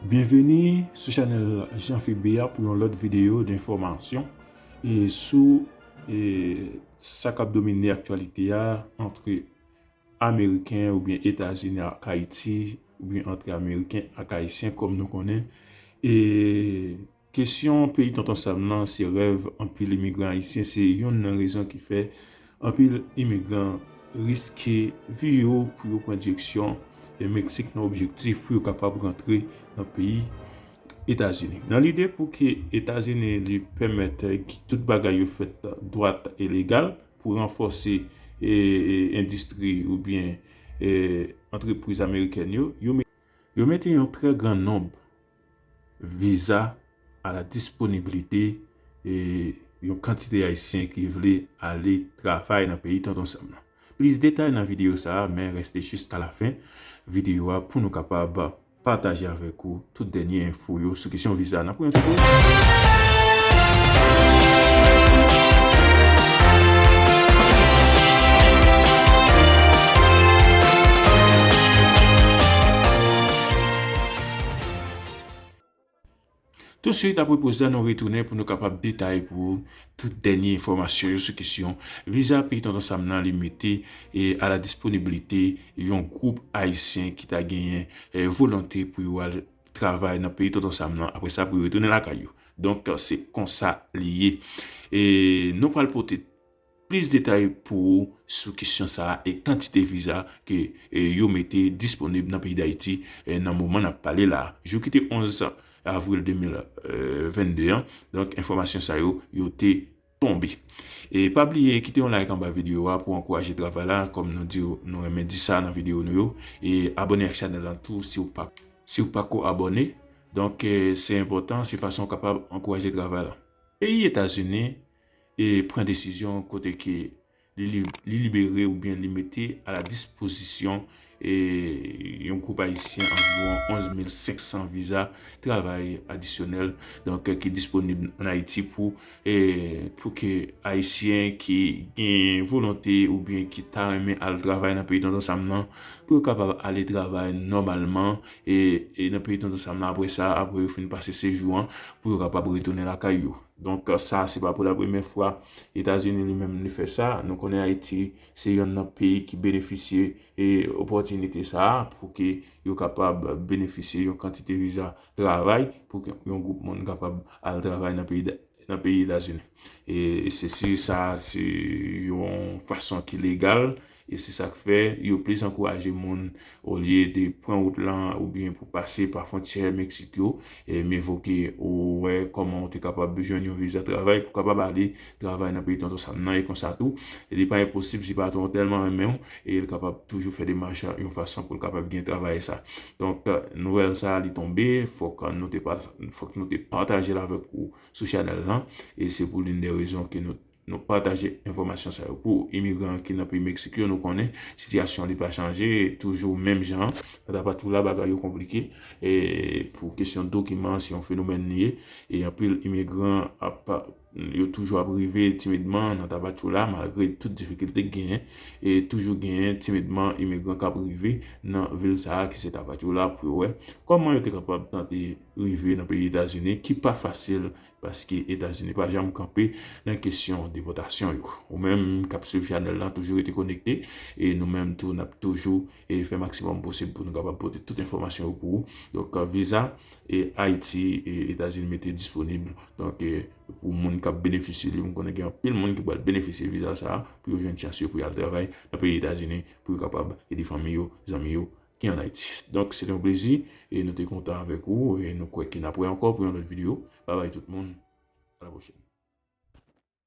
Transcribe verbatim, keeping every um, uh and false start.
Byenveni sou chanèl Jean Philippe Béat pou yon lòt videyo de enfòmasyon e sou e sa k ap domine aktyalite a antre Ameriken oubyen Etazini ak Ayiti oubyen antre Ameriken ak Ayisyen kòm nou konnen. E kesyon peyi Tonton Sam nan se rèv anpil imigran ayisyen, se youn nan rezon ki fè anpil imigran riske vi yo pou yo pran direksyon e Meksik nan objektif pou yo kapab rantre nan peyi Etazini. Nan lide pou ke Etazini li pèmèt ki tout bagay yo fèt dwat e legal pou ranfòse e, e, endistri oubyen e, antrepriz amerikèn yo, yo, me- yo mete yon trè gran nonb viza a la disponibilite e yon kantite ayisyen ki vle ale travay nan peyi Tonton Sam nan. Plis detay nan videyo sa a, men reste jiska lafen videyo a pou nou kapab pataje avèk ou tout dènye enfo yo sou kesyon viza. N ap pran yon ti poz. Touswit apre poz la, nou retounen pou nou kapab detay pou tout dènye enfòmasyon yo sou kesyon viza peyi Tonton Sam nan li mete e a la disponibilite yon gwoup ayisyen ki ta genyen e, volonte pou yo al travay nan peyi Tonton Sam nan, apre sa pou yo retounen lakay yo. Donk, se konsa li ye. E nou pral pote plis detay pou ou sou kesyon sa a e kantite viza ke e, yo mete disponib nan peyi Dayiti e, nan moman n ap pale la a. Jou ki te onz avril de mil vennde an, donk enfòmasyon sa yo, yo te tonbe. E pa bliye kite yon like anba videyo a pou ankouraje travay la, kòm nou di, nou renmen di sa nan videyo nou yo. E abòne ak chanèl la tou si w pa, si w pako abòne. Donk, e, se enpòtan, se fason w kapab ankouraje travay la. Peyi Etazini e pran desizyon kote ke li, li, li libere oubyen li mete a la dispozisyon e yon gwoup ayisyen anviwon onz mil senk san viza travay adisyonèl, donk, ki disponib ann Ayiti pou, e, pou ke ayisyen ki gen volonte oubyen ki ta renmen al travay nan peyi Tonton Sam nan, pou yo kapab ale travay nòmalman e, e nan peyi Tonton Sam nan, apre sa, apre yo fin pase sejou an, pou yo kapab retounen lakay yo. Donk, sa, se pa pou la premyè fwa Etazini li menm li fè sa. Nou konnen Ayiti se yonn nan peyi ki benefisye e opòtinite sa a pou ke yo kapab benefisye yon kantite viza travay pou ke yon gwoup moun kapab al travay nan peyi, nan peyi Etazini. E se, se sa, se yon fason ki legal. E se sa k fè yo plis ankouraje moun, olye de pran wout lan oubyen pou pase pa fwontyè Meksik yo, e mye vo ke ou wè kòman ou te kapab jwenn yon viza travay pou kapab ale travay nan peyi Tonton Sam nan. E konsa tou, li pa enposib si patwon tèlman renmen w, e l kapab toujou fè demach yon fason pou l kapab gen travay sa. Donk, nouvèl sa a, li tonbe, fòk nou te pa, fòk nou te pataje l avèk ou sou chanèl lan, e se pou l'une des raisons ke nou nou pataje enfòmasyon sa yo. Pou imigran ki nan peyi Meksik yo, nou konnen sitiyasyon li pa chanje, toujou menm jan. Nan Tapachula, bagay yo konplike. E pou kesyon dokiman, se yon fenomèn li ye. E anpil imigran ap, yo toujou ap rive timidman nan Tapachula, malgre tout difikilte k genyen. E toujou genyen timidman imigran k ap rive nan vil sa a ki se Tapachula pou yo wè kòman yo te kapab tante rive nan peyi Etazini, ki pa fasil paske Etazini pa janm kanpe nan kesyon depòtasyon yo. Ou menm k ap swiv chanèl la, toujou rete konekte, e nou menm tou, n ap toujou e fè maksimòm posib pou nou kapab pote tout enfòmasyon yo pou ou. Donk, viza e Ayiti e Etazini mete disponib. Donk, e pou moun k ap benefisye li, m konnen gen anpil moun ki pral benefisye viza sa a pou yo jwenn chans yo pou y al travay nan peyi Etazini pou yo kapab ede fanmi yo, zanmi yo, ki ann Ayiti. Donk, se te yon plezi e nou te kontan avèk ou e nou kwè ke n ap wè ankò pou yon lòt videyo. Babay tout moun. A la pwochèn.